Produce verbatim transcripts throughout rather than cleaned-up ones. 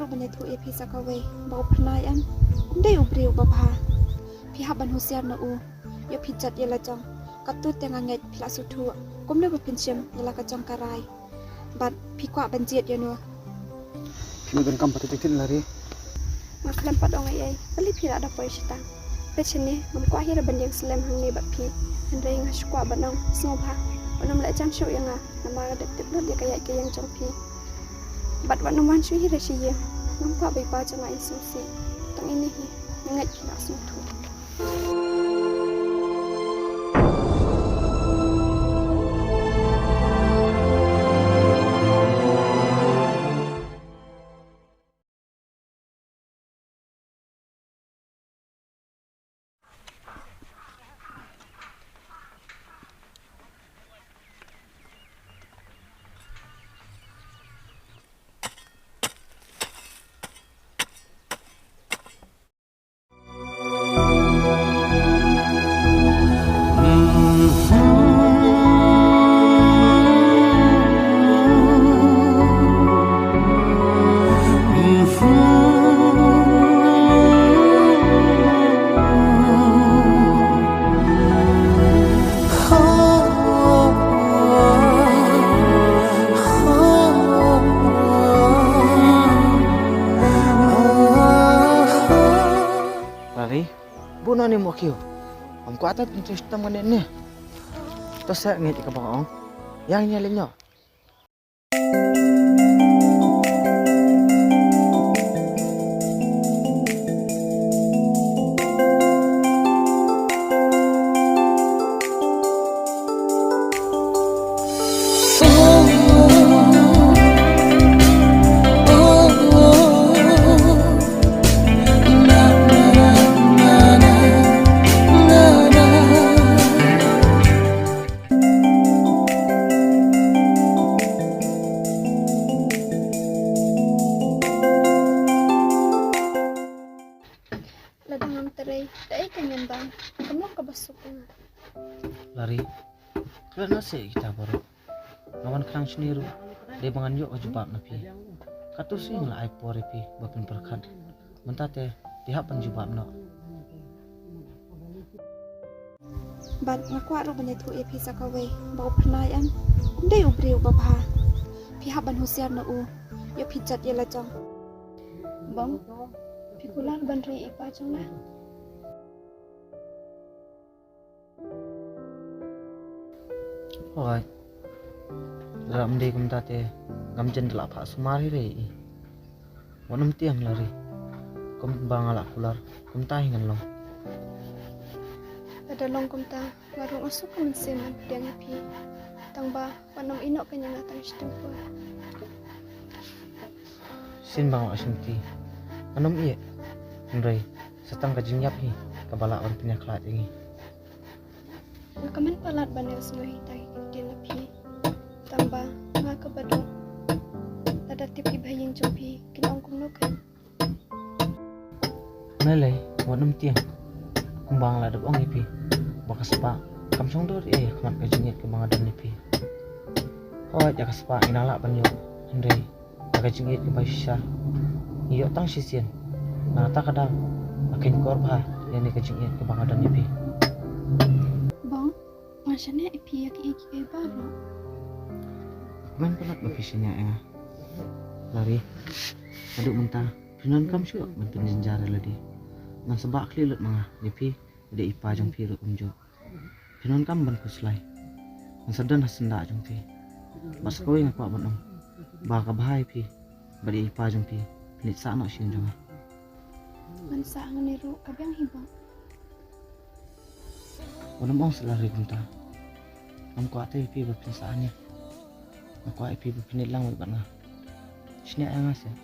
Ban ïathuh ïa phi sa kawei ba u Phyrnai em, um dei u briew uba bha. Phi hap ban husiar na u. Ïoh phi jot ïa la jong. Katto te nga ngeit phi la sngewthuh kumno ba phin shim ïa la ka jong ka rai. Bad phi kwah ban jied ïa no? Phi donkam pat thied thied, Lari. Nga khlem pat ong ei ei. Balei phi la da poi shata? Peit shane, ngam kwah hi ruh ban ïeng slem hangne bad phi. Hynrei nga shu kwah ban ong sngewbha, wat nym leh jan shuh ïa nga, namar nga dep tip lut ïa ka ïaid ka ïeng jong phi. Bad wat nym wan shuh hi ruh sha ïing. Ngam kwah ba i pa jong nga in sngewsih. Tang ine hi, nga ngeit phi la sngewthuh. Lari, bun ani mo kiew. Ym kwah ta pyntrei tam ngan ne. To sa ngeit ka ba ong. Yang nya le nyo. Lada ngam trei, da ei ka ngan bang, kam long kaba suk ïa nga. Lari, khlad noh seh kita baroh. Nga wan khnang shane ruh, dei ba ngan ïoh ka jubab na phi. Katto sien nga la ai por ïa phi ba phin pyrkhat. Mynta te, phi hap ban jubab noh. Bad nga kwah ruh ban ïathuh ïa phi sa kawei ba u Phyrnai em, um dei u briew uba bha. Phi hap ban husiar na u. Ïoh phi jot ïa la jong. Bong, phi kular ban ri i pa jong nga? Hooid. Lada ym dei kumta te ngam jan da lah phah sumar hi re i. Wat nym tieng, Lari. Kumba nga la kular, kumta hi ngan long. Lada long kumta, nga ruh nga suk ka mynsiem ban pdiang ïa phi. Tang ba wat nym ïehnoh kane ïa nga tang shiteng por. Sien ba nga la shim ti, ngan ym ïeh. Hynrei sa tang ka jingïap hi kaba lah ban pynïakhlad ïa ngi. Nga kmen palat ban ïohsngew ïa kita ki ktien na phi. Tang ba nga kaba duh, lada tip ki bahaïing jong phi kin ong kumno kein. Lei lei, wat nym tieng. Kumba nga la dep ong ïa phi ba ka spah kam shong dor ei ha khmat ka jingïeit kaba nga don ïa phi. Hooid, ïa ka spah ngi nang lah ban ïoh, hynrei ïa ka jingïeit kaba shisha ngi ïoh tang shisien. Na kata ka daw nga khein kor bha ïa kane ka jingïeit kaba nga don ïa phi. Bong, nga shaniah ïa phi ïa kiei kiei baroh. Kmen palat ba phi shaniah ïa nga, Lari. Haduh mynta phi donkam shuh ban pynjynjar ïa lade. Ngan sa bah khlieh lut ma nga ïa phi, lada i pa jong phi ruh kumjuh. Phi donkam ban khuslai. Ngan sa don ha syndah jong phi. Bad sa kawei nga kwah ban ong ba ka bha ïa phi bad ïa i pa jong phi, phin leit sah noh sha ïing jong nga. Ngan sah hangne ruh, ka biang hi Bong. Wat nym ong seh, Lari, kumta. Ngam kwah te ïa phi ba phin sah hangne. Nga kwah ïa phi ba phin leit lang bad nga. Shaniah ïa nga seh.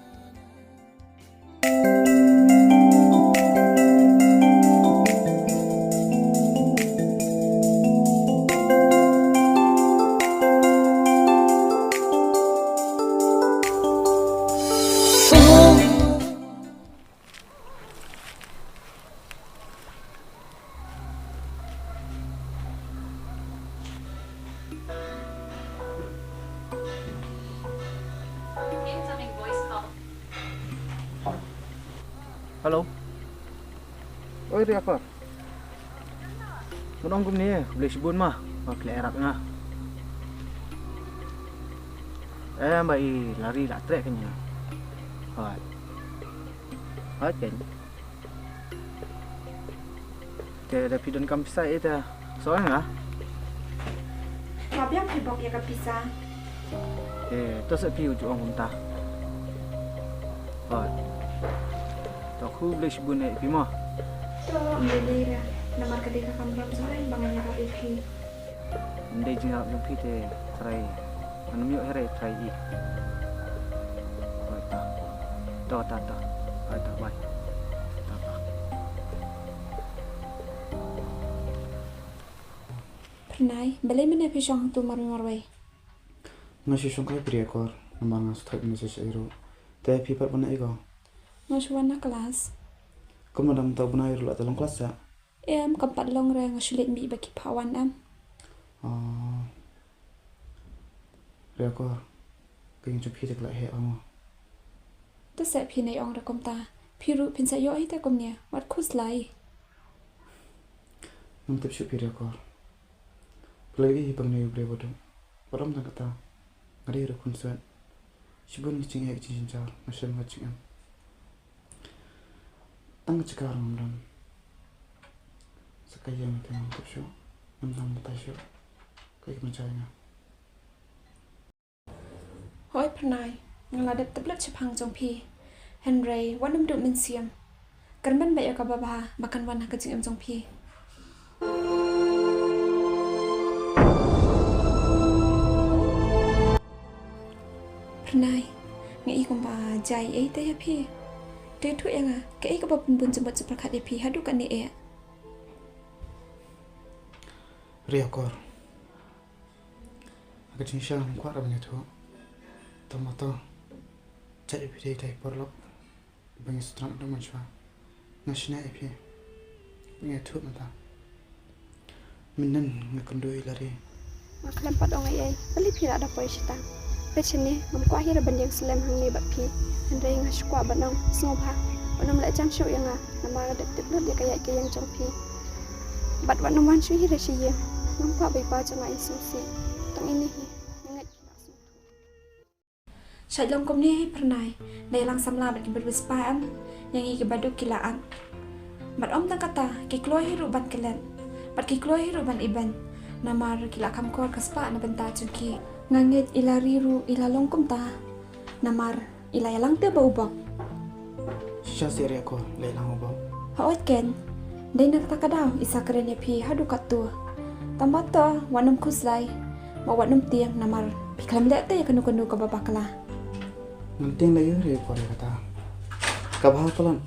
Incoming voice call. Hello. Oi, Riakor. Ngan ong kumne, khublei shibun ma. Ba phi la ïarap ïa nga. Em, ba i Lari la treh kane. Hooid. Hooid, kane. Te da phi donkam pisa ïa ita. Soi nga. Nga biang phi bok ïa ka pisa. Eh, to sa phi u ju ong kumta. Hooid. To khublei shibun ïa phi mo. To, ym lei lei re. Namar ka dei ka kam ram jong nga ba ngan ïarap ïa phi. Ym dei jingïarap jong phi te trai. Ngan ym ïoh hi re trai i. Hooid ta. To ta ta. Hooid ta, bye. Ta ta. Phyrnai, balei mynne phi shong hangtu marwei marwei? Nga shu shong kai phi Riakor, namar nga shu type message ïa i ruh. Te phi pat wan na ei ko? Nga shu wan na klas. Kumno dang mynta u bnai ruh la te long klas sa? Em, kam pat long re, nga shu leit mih ba ki phah wan em. Oh. Riakor, ka ïing jong phi te ka la heh mo. Te sa phi nai ong re kumta, phi ruh phin sa ïoh hi te kumne, wat khuslai. Ngam tip shuh phi Riakor. Phi la ïohi ba nga dei u briew ba duk. Wat ym tang kata, nga dei ruh khun swet. Shibun ki jingeh ki jingjynjar nga shem nga jingem. Tang ka jaka ruh ngam don. Sa ka ïing te ngam tip shuh. Ngam nang batai shuh kaei kaba jia ïa nga. Hooid Phyrnai, nga la dep tip lut shaphang jong phi. Hynrei wat nym duh mynsiem. Kyrmen beit ïa kaba bha ba kan wan ha ka jingim jong phi. Phyrnai, nga i kumba jia ei te ïa phi. Te ïathuh ïa nga, kaei kaba pynbun jingmut jingpyrkhat ïa phi haduh katne eh? Riakor. Ha ka jingshisha ngam kwah re ban ïathuh. Tang ba to, jait ïa phi dei dei paralok ba ngi sngewtynnat haduh mynshuwa. Nga shaniah ïa phi. Nga ïathuh mynta. Mynnin nga kynduh ïa i Lari. Nga khlem pat ong ei ei, balei phi la da poi shata? Peit shane, ngam kwah hi re ban ïeng slem hangne bad phi. Hynrei nga shu kwah ban ong sngewbha, wat nym leh jam shuh ïa nga. Namar nga dep tip lut ïa ka ïaid ka ïeng jong phi. Bad wat nym wan shuh hi re sha ïing. Ngam kwah ba i pa jong nga in sngewsih. Tang ine hi, nga ngeit phi lah sngewthuh. Shait long kumne hi Phyrnai, da ïalang samla bad kiba riewspah em, ïa ngi kiba duk ki la at. Bad ym tang kata, ki kloi hi ruh ban klet. Bad ki kloi hi ruh ban ibeiñ. Namar ki la kham khor ka spah na bynta jong ki. Nga ngeit i Lari ruh i la long kumta. Namar i la ïalang te bad u Bok. Shisha seh Riakor, la ïalang u Bok. Hooid keiñ. Dei na kata ka daw i sa kren ïa phi haduh katto. Tang ba to, wat nym khuslai. Bad wat nym tieng namar phi khlem leh te ïa kano kano kaba bakla. Ngan tieng leh ïa u Riakor ïa kata. Kaba ha palat.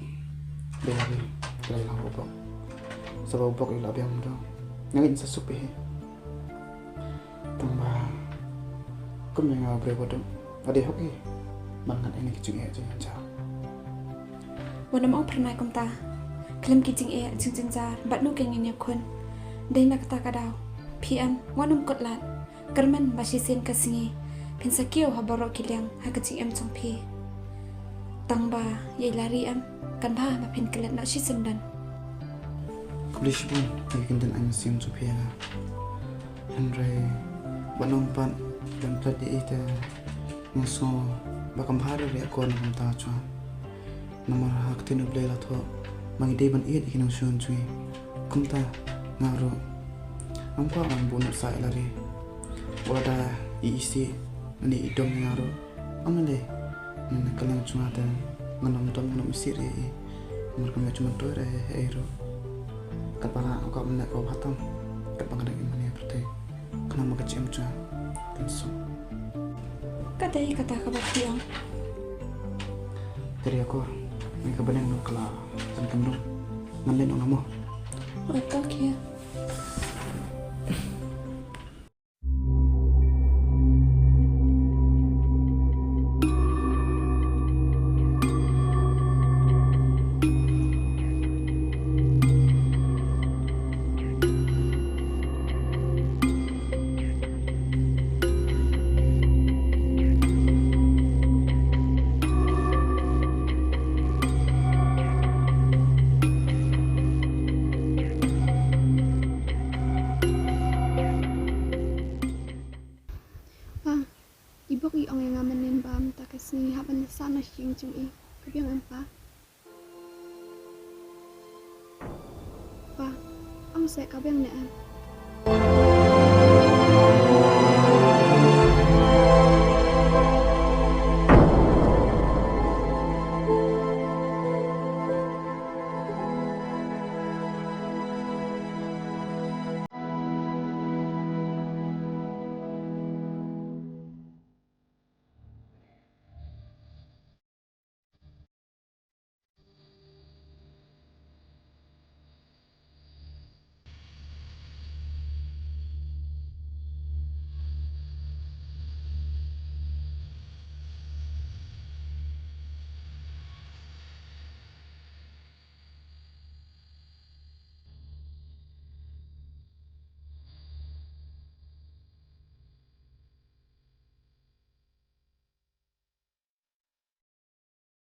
Dei ha ri, la ïalang u Bok. Sa ba u Bok i la biang mynta. Nga ngeit in sa suk beit hi. Tang ba kum ïa nga u briew ba duk, nga dei hok hi ban ngat ïa kine ki jingeh jingjynjar. Wat nym ong Phyrnai kumta. Khlem ki jingeh jingjynjar bad no kein ngin ïakhun. Dei na kata ka daw, phi em, wat nym kut lad. Kyrmen ba shisien ka sngi phin sa kiew ha baroh ki liang ha ka jingim jong phi. Tang ba ïa i Lari em, kan bha ba phin klet noh shisyndon. Khublei shibun ïa ki kyntien aiñ mynsiem jong phi ïa nga. Hynrei ba nym pat ban plet ïa i te nga sngew ba kam bha re Riakor na ka bynta jong nga. Namar ha ka ktien U Blei la thoh ba ngi dei ban ïeit ïa ki nongshun jong ngi. Kumta nga ruh ngam kwah ban buh noh sa ïa i Lari. Wat la da i isih lane i dom ïa nga ruh, ym lei. Hynrei na ka liang jong nga te ngan ym dom ngan ym isih re ïa i. Namar kam ïoh jingmyntoi re ïa i ruh. Katba nga kwah ban leh kaba bha tam, katba nga dang im ha kane ka pyrthei. Khnang ba ka jingim jong nga kan suk. Ka dei kata kaba phi ong. Te Riakor, ngi ka bneng ruh ka la jan kynduh. Ngan leit noh nga mo. Oi, to khie. Pa, i bok i ong ïa nga mynnin ba mynta ka sngi hap ban sah na shying jong i. Ka biang em pa? Pa, ong seh ka biang ne em?